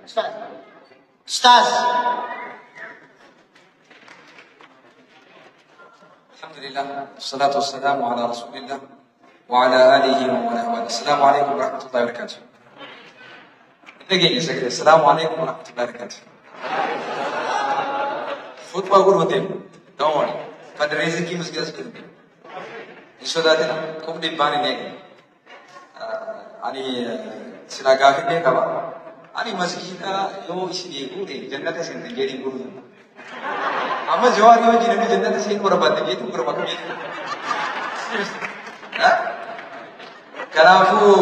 Ustaz. Ustaz. الحمد لله والصلاة والسلام على رسول الله وعلى آله ومن والاه. السلام عليكم ورحمة الله وبركاته. السلام عليكم ورحمة الله وبركاته. خطبة أقول هديم. Don't worry. Fundraising ki masjid asbil. Insodaatina kum dhibbaan hin eegne. Ani silaa gaafillee qaba. Ani masjiida yoo isin eeguute jannata seentan jedhee gurguru. Amma Jawaarii wajjin namni jannata seenuu barbaadde jeetu gurma kam jeetu. Kanaafuu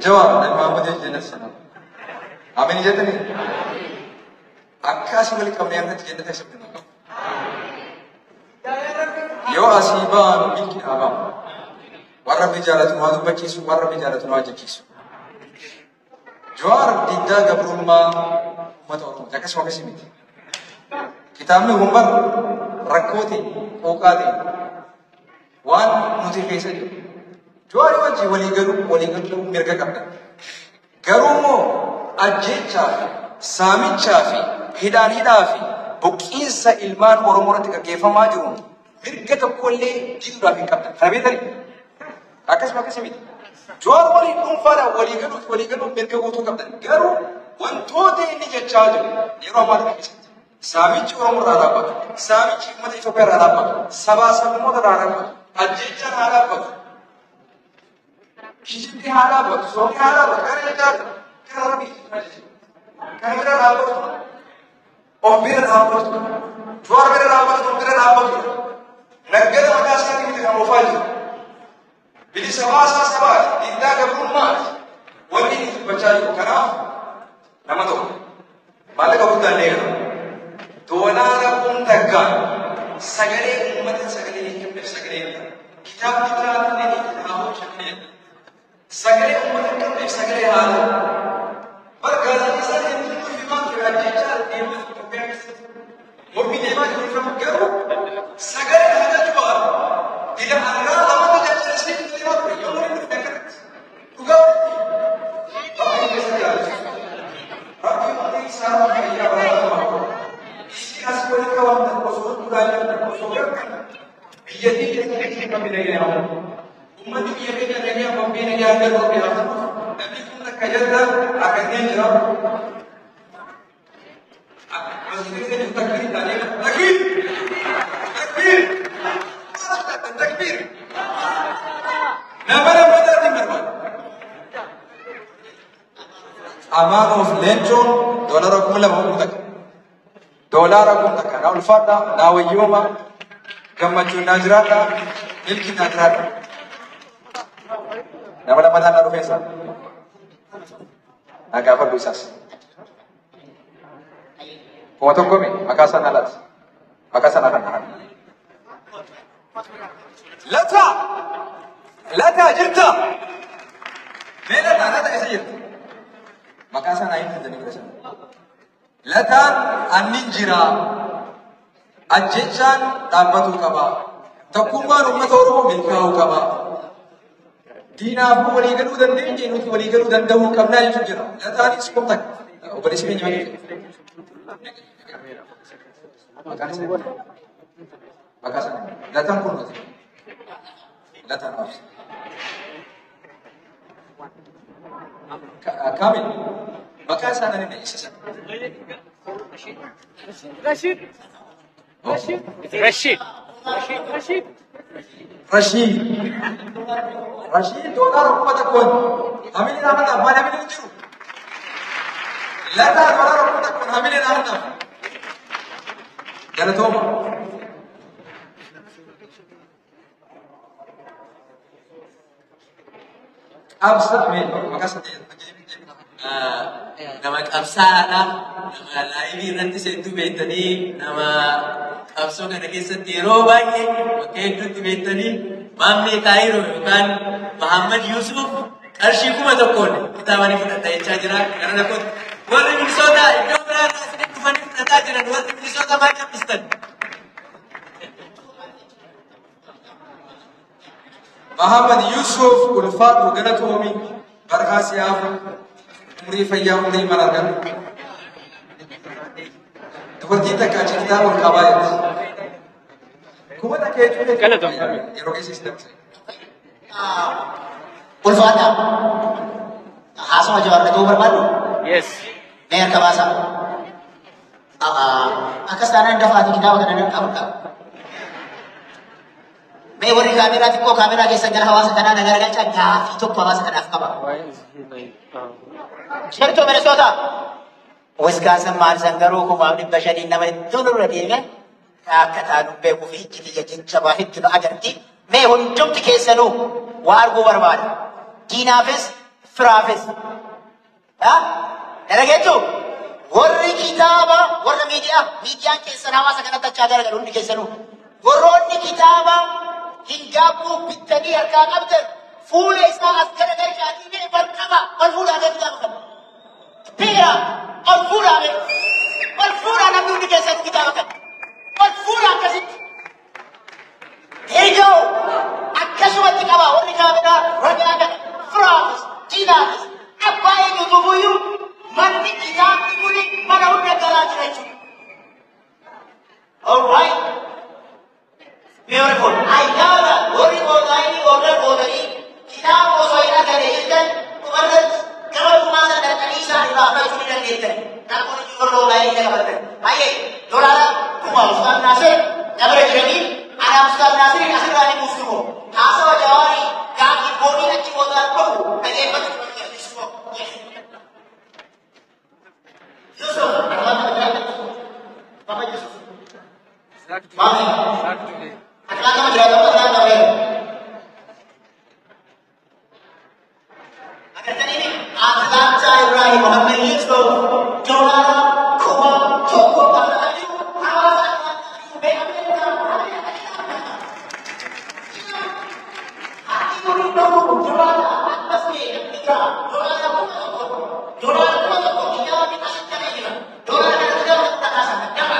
Jawaar Nabi Muhammad jannata seenaa. Ameen jettanii? Akka asii wali qabnee irratti jannata seenuu qabu. Yoo asii ba'an milki dhaabamu. Warra rabbi jaalatu maa dubbachiisu, warra rabbi jaalatu maa jechiisu. Jawaar diddaa gabrummaa uummata Oromooti. Akkasuma akkasii miti. Kitaabni kun bar rakkoo ta'e, qooqaa ta'e, waan nuti keessa jiru. Jawaarii wajjin walii galuu, walii galuu mirga qabda. Garuu immoo ajjeechaa fi saamichaa fi hidhaan hidhaa fi buqqiinsa ilmaan Oromoo irratti gaggeeffamaa jiru mirga tokkollee diduudhaaf hin qabdan. Kana beektanii? Akkasuma akkasii miti. Jawaar waliin dhuunfaadhaan walii galuuf walii galuuf mirga guutuu qabdan. Garuu wantoota inni jechaa jiru yeroo ammaa kana keessatti saamichi Oromoo irraa dhaabbatu, saamichi uummata Itoophiyaa irraa dhaabbatu, sabaa sablammoota irraa dhaabbatu, ajjeechaan haa dhaabbatu, kijibni haa dhaabbatu, soomni haa dhaabbatu, kana jechaa jira. Kana rabbi kana bira dhaabbatu, of bira dhaabbatu, Jawaar bira dhaabbatu, of bira dhaabbatu. Naggada mataa isaatii miti kan oofaa jiru. Bilisa baasaa sabaati, diddaa gabrummaati. Wanni inni dubbachaa jiru kanaaf nama tokko maallaqa guddaan eegala. Doolaara kun takkaan sagalee uummata sagalee hin qabneef sagalee hin ta'u. Kitaabni biraatillee ni kitaaboo shakka jedha. Sagalee uummata hin qabneef sagalee haa ta'u. Bar gaazexeessaan hedduun nuuf himaa ture ajjechaa deemaa jiru Itoophiyaa keessatti. Mormi deemaa jiru ifama garuu sagalee haga Jawaar ila har'aa amata jajjabeessee deemaa ture yoo waliin dhufne akkanatti. Dhugaa walitti Rabbi keessa jiraatu. Rabbi umurii isaa fayyaa barbaadu. Isin as waliin qabamtan osoo duraa jirtan osoo gartan biyyattii keessatti qabni nagaya. Uummanni biyya keenya nagaya bobbee nagaya argatu rabbi haa ta'u. Namni kun akka jalla argatee jira. Masjid keessa jiru takbiir taanee takbiir takbiir takbiir nama lammataatti hin barbaadu. Amaanuuf leencoon doolara 2,000 takka. Doolaara 1,000 naa ulfaadha, naa wayyooma, gammachuun naa jiraadha, milki naa jiraadha. Nama lammataan naa dhufeessa. Naa gaafadhu isaas. 1,000 mi maqaa isaa naa laata. Maqaa isaa naa kan. Lataa! Lataa jirta! Mee lataa lataa eessa jirta? Maqaa isaa naa himuu dandeenye bira. Lataan annin jira. Ajjechaan dhaabbatuu qaba. Tokkummaan uummata Oromoo milkaa'uu qaba. Diinaafuu walii galuu dandeenye nuti walii galuu danda'uu qabnaa jechuun jira. Lataanis 1,000. Obboleessi keenya maal jedha? Maqaan isaa maqaa isaa Lataan kun nuti. Lataan maal? Kaamil maqaa isaa nan hime isa sana. Rashid. Rashid. Rashid. Rashid. Rashid. Rashid doolaara 1,000 hamilee naaf maal hamilee hin jiru. Lataa doolaara 1,000 hamilee naaf. Galatooma. Qabsa mee maqaa isaa Nama qabsaa'aadha. Nama laayivii irratti hedduu beektanii, nama qabsoo kana keessatti yeroo baay'ee bakka hedduutti beektanii Maammee Kaayiroo yookaan Mahammad Yusuf qarshii 1,000 kitaaba ni fudhata jechaa jira. Gara lakkootti. Warri Minisoota iddoo biraa irraa isinitti dhufanii fudhataa jiran warri Minisoota maal callistan? Mahammad Yusuf ulfaadhu galatoomi barhaa siyaafu umurii fayyaa umurii mala argatu. Dubartiin takka achi kitaaba ol qabaa jirti. 1000 jechuun Galatoom. yeroo keessa si dabarsa. Ulfaadhaa. Haasawaa Jawaar dhaga'uu barbaaddu? Yes. Mee harka baasaa. Akkas taanaan dafaatii kitaaba kana nan qabudha. Mee warri kaameeraa xiqqoo kaameeraa keessan gara hawaasa kanaa na garagalchaa, gaaffii tokko hawaasa kanaaf qaba. Why is he like Jirtu Minnesota. Wisconsin Madison garuu 5,500 nama hedduu nurra deeme akka taanu beekuu fi ijji jajjabaa hedduu nu agarti. Mee hundumti keessanuu waa arguu barbaada. Diinaafis firaafis. Dhagageettu warri kitaaba warra miidiyaa, miidiyaan keessan hawaasa kanatti achaa garagalu, hundi keessanuu. Warroonni kitaaba hin gaabbuu bittanii harkaa qabdan fuula isaa as garagalchaatii mee barqaba ol fuudhaa mee kitaaba kana. Piira ol fuudhaa mee, ol fuudhaa, namni hundi keessanuu kitaaba kana. Ol fuudhaa akkasitti. Here you go. Akkasumatti qaba warri kaameraa ragaa kana, firaafis diinaafis abbaa eenyutuufuyyuu manni kitaabni kuni mana hunda galaa jira jechuudha. All right. Beautiful. I know that warri online order gootanii kitaaba osoo hin agarre jettan dhumarratti gama dhumaa sana dhaqanii isaan irraa fudhachuu ni dandeettan. Rakkoon itti warra online qabattan. Baay'ee 10,000 Ustaaz Naasir na bira jiranii, anaaf Ustaaz Naasir asirraa ni buustu moo haasawa Jawaarii gaaffii boonii achi boodaan dhufu dhageeffachuu barbaachisumoo? Yusuf, Papa Yusuf. Mami. Atlanta ma jiraatu Atlanta bare. Agartanii, Atlanta Ibrahim Muhammad Yusuf 10,000 qabatanii hawaasa Atlanta beekamee. Ati kun dhuguu doolaara akkas ta'e namni jira 10,000, 10,000 kitaaba asitti hafee jira. Doolaara kana kitaaba takaasan dafa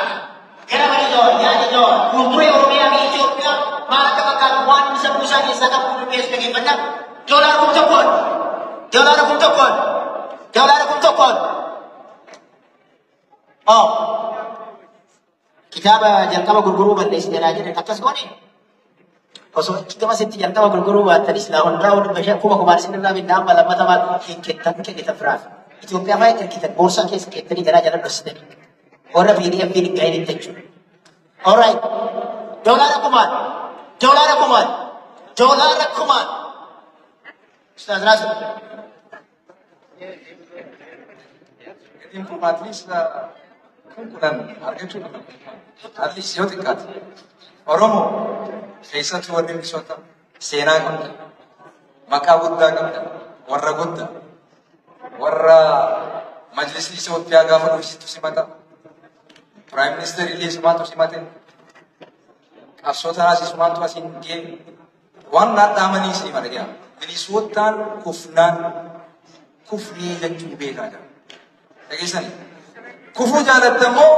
gara marii Jawar, yaada Jawar fuulduree Oromiyaa fi Itoophiyaa maal akka fakkaatu waan sammuu isaa keessaa qabu qulqulleessu dhaggeeffannaa. 10,000, 10,000, 10,000. Oh. Kitaaba jalqaba gurguruu balleessite naa jedhan, akkas goone osoo achi gamasitti jalqaba gurguruu baattanis laa hundaa 500 kuma kumaan isin irraa binnaa, amma lammata maal hin kennan, kennitan firaaf. Itoophiyaa fa'aa ergitan, boorsaa keessa keettanii garaa jala dhoksitanii warra PDF hin gahin jechuudha. Alright. 10,000, 10,000, 10,000. Ustaaz Naasir. Gatiin kun at least 10,000 argachuu qaba. At least yoo xiqqaate. Oromoo keessattuu warri Minnesota seenaa qabda. Maqaa guddaa qabda. Warra guddaa. Warra majlisni Itoophiyaa gaafa dhufsitu simata. Prime Minister illee isumaatu simate. Qabsoo tanaas isumaatu asiin ga'e. Waan dhaadhaamanii isin hima dhagaya. Minisootaan kufnaan kufnee jechuu beekaa jira. Dhageessanii? Kufuu jaalattammoo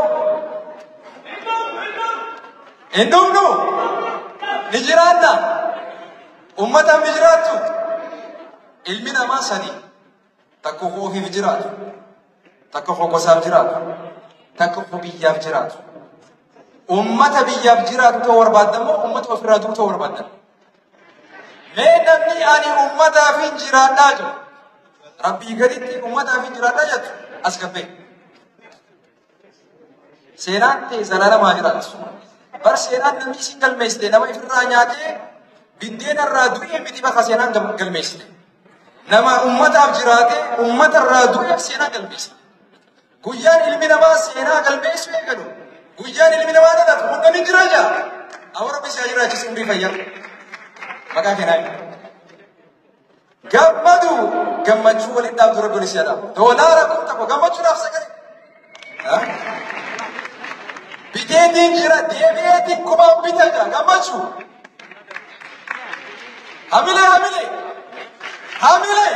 hin dhumnu, ni jiraanna. Ummataaf ni jiraattu. Ilmi namaa sadi: takka ofiif jiraatu, takka gosaaf jiraatu, takka biyyaaf jiraatu. Ummata biyyaaf jiraatu ta'uu barbaaddan moo ummata ofirraa du'u ta'uu barbaaddan? Mee namni ani ummataaf hin jiraadhaa jiru, Rabbii gaditti ummataaf hin jiraadhaa jettu as gabbee. Seenaan ta'e zalaalamaa jiraatu. Bar seenaan namni isin galmeessite nama ifirraa nyaatee biddeena irraa du'e miti, bakka seenaan galmeessite. Nama ummataaf jiraate, ummata irraa du'eef seenaa galmeessite. Guyyaan ilmi namaa seenaa galmeessuu eegalu. Guyyaan ilmi namaa dhalatu hunda ni jira jaa. Awwa, Rabbi si haa jiraachisu, umrii fayyaa. Maqaa keenyaa. Gammadu gammachuu waliin dhaabdu Rabbi si haa dhaabu. 10,000 gammachuudhaaf sagalee. Biteetiin jira, deebi'eetiin kumaan bita jira gammachuu. Hamilee, hamilee, hamilee.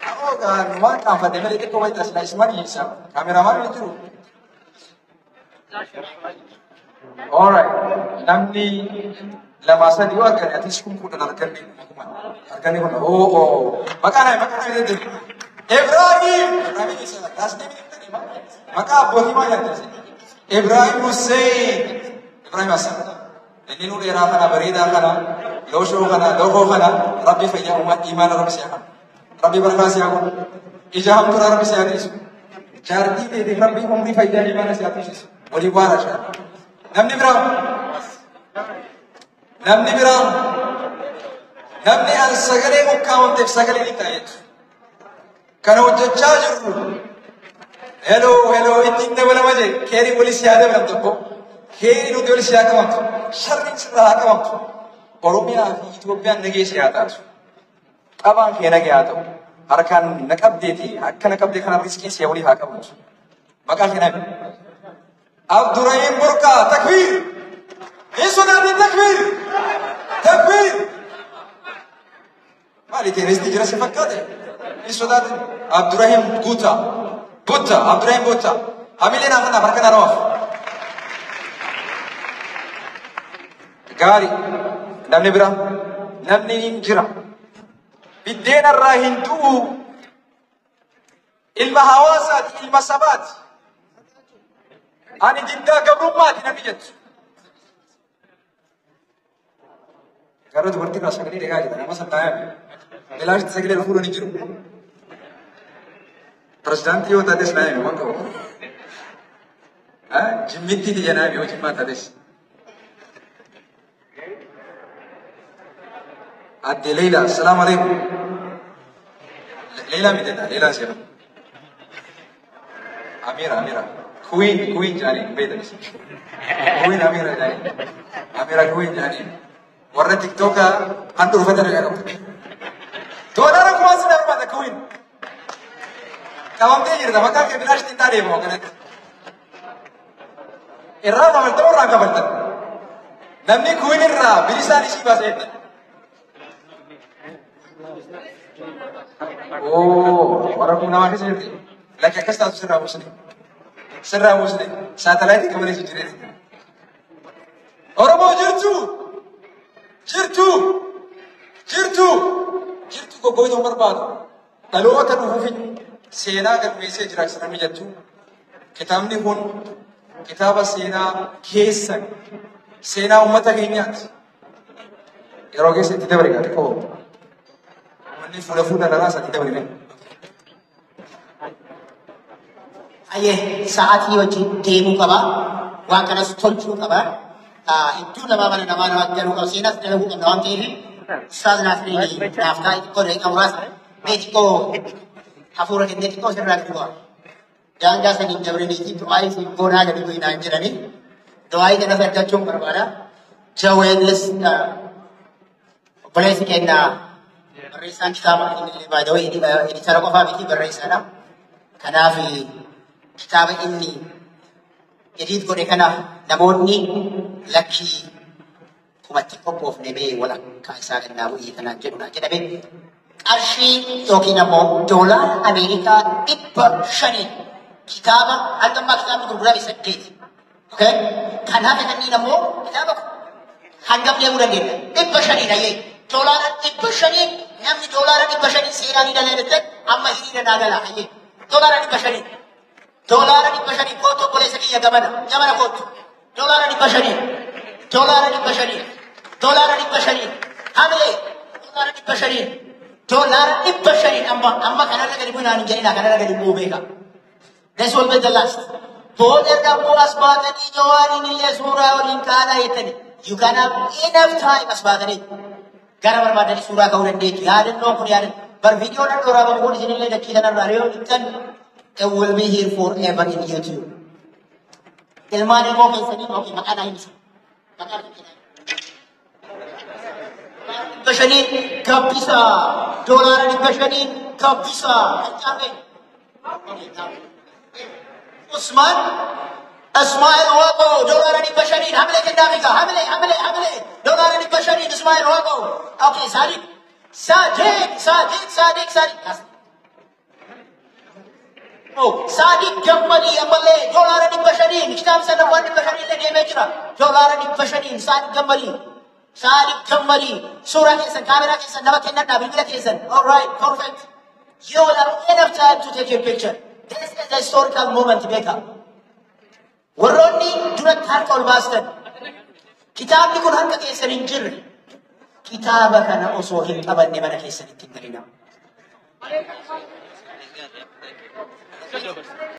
Ta'oo waan qaanfate malee xiqqoo wayita silaa isumaan hiisa. Kaameramaan ni jiru. Alright. Namni lama sadi yoo argane atis 10,000 arganne, kuma arganne kun oo oo maqaa naa, maqaa naa jedhe. Ibrahim, Ibrahim isa last name ni maqaa abbootii maal jedhamte? Ibrahim Hussein. Ibrahim Hassan. Inni nu dheeraa kana, bareedaa kana, looshoo kana, loogoo kana, Rabbi fayyaa uumaa imaana Rabbi siyaa kana. Rabbi barkaa siyaa godhu. Ija hamturaa Rabbi siyaa dhiisu. Jaartii teetiif Rabbi umrii fayyaa imaana siyaa dhiisu. Walii waara shaa. Namni biraa. Namni biraa. Namni an sagalee ukkaamamteef sagalee ni ta'a jechuudha. Kana hojjechaa jirru. Hello, hello, ittiin dabalama jee. Keerii wali siyaa dabalam tokko. Keerii nuti wali siyaa qabamtu. Sharriin sirraa haa qabamtu. Oromiyaa fi Itoophiyaan nagee siyaa taatu. Qabaan kee nagee haa ta'u. Harkaan na qabdeeti. Akka na qabdee kana riskiin siyaa walii haa qabamtu. Maqaa kee nabi. Abdurrahim Burqaa, takbiir! Hin sodaatin, takbiir! Takbiir! Maali, teerestii jira si fakkaate? Hin sodaatin. Abdurrahim Guutaa. Butta, Abdurrahim Butta. Hamilee naaf kanaaf harka na rawaaf. Gaari. Namni biraa. Namni hin jira. Biddeena irraa hin du'u. Ilma hawaasaati, ilma sabaati. Ani diddaa gabrummaati namni jettu. Gara dubartii irraa sagalee dhagaa jira. Nama sanaa yaame. Bilaashti sagalee fuudhan hin jiru. Pirezidaantii yoo taates naa yaame waan qabu. Jimmitti tiyya naa yaame yoo jimmaa taates. Adde Leila, assalaamu alaikum. Leila miti dha, Leila seera. Amira, Amira. Queen, Queen jaaniin beektanis. Queen Amira jaaniin. Amira Queen jaaniin. Warra TikTokaa handhuurfatan dhagaa qabu. Doolaara kumaan sin armata Queen. Qabamtee jirta, maqaa kee bilaashtiin taadee moo kanatti. Irraa kafalta irraa kafaltan. Namni Queen irraa bilisaan ishii baasee jettan. Oo, warra kun namaa keessa jirti. Lakki, akkas taatu, sirraa buusne. Sirraa buusne. Saatalaayitii qabalee jireenya. Oromoo jirtu! Jirtu! Jirtu! Jirtu, goggooytuu barbaadu. Dhaloota dhufuuf seenaa galmeessee jiraachisa namni jettu. Kitaabni kun kitaaba seenaa keessan, seenaa uummata keenyaati. Yeroo keessa itti dabale gaafii qabu. Uummanni fuula fuula lalaa isaatti dabale. Ayyee, sa'aatii wajjin deemuu qaba. Waan kanas tolchuu qaba. Hedduu namaa mana namaa namatti galuu qaba. Seenaas dalaguu qabna waan ta'eef. Ustaaz naaf naaf taa'e xiqqoo daqiiqaa muraasa. Mee xiqqoo hafuura kennee xiqqoo sirraa gadi bu'a. Daangaa saniin dabriniiti du'aa isin goonaa gadi bu'inaan jedhanii. Du'aa kanas argachuun barbaada. Jaweenis obboleessi keenya barreessaan kitaaba inni illee baay'ee editara qofaa miti, barreessaadha. Kanaaf kitaaba inni edit godhe kana namoonni lakkii kumatti qophoofne, mee walakkaa isaa kennaa bu'ii kanaan jedhudha jedhame, qarshii yookiin ammoo doolaara Ameerikaa 500 kitaaba hanga ammaa kitaabni gurgurame 8. Okay? Kanaaf kanneen ammoo kitaaba hangam deemuu dandeenya? 500n ayyee. Doolaara 500n, namni doolaara 500n seenaa ni dalagaa amma hiriira naa gala ayyee. Doolaara 500n. Doolaara 500n kootu, obboleessa kiyya gamana. Gamana kootu. Doolaara 500n. Doolaara 500n. Doolaara 500n. Hamilee. Doolaara 500n. Doolaara 500n amma amma kanarra gadi bu'inaan hin jedhina, kanarra gadi bu'uu beeka. This will be the last. Booda ammoo as baatanii Jawaariin illee suuraa waliin kaanaa jettani. You can have enough time, as baatanii gara barbaadanii suuraa ka'uu dandeettu. Yaadannoon kun yaadan. Bar viidiyoon dhandhooraa kun isinillee dachii kanarraa yoo dhuftan, it will be here forever in YouTube. Ilmaan ilmoo keessanii yookiin maqaa naa himsa. Maqaa 500n gabbisa. Doolaara 500n gabbisa. Kan caafee. Usman Ismail Waqo doolaara 500n hamilee kennaa fi hamilee, hamilee, hamilee, doolaara 500n Ismail Waqo. Okay, Sadiq, Sadiq, Sadiq, Sadiq, Sadiq. Oh, Sadiq Gammadii ammallee doolaara 500n kitaaba sana waan 500 illee deemee jira. Doolaara 500n Sadiq Gammadii. Sadiq Gammadii, suuraa keessan kaameraa keessan nama kennadhaa, bilbila keessan. All right, perfect. You will have enough time to take your picture. This is a historical moment, beeka. Warroonni Harka ol baastan. Kitaabni kun harka keessan hin jirre. Kitaaba kana osoo hin qabanne mana keessanitti hin galinaa.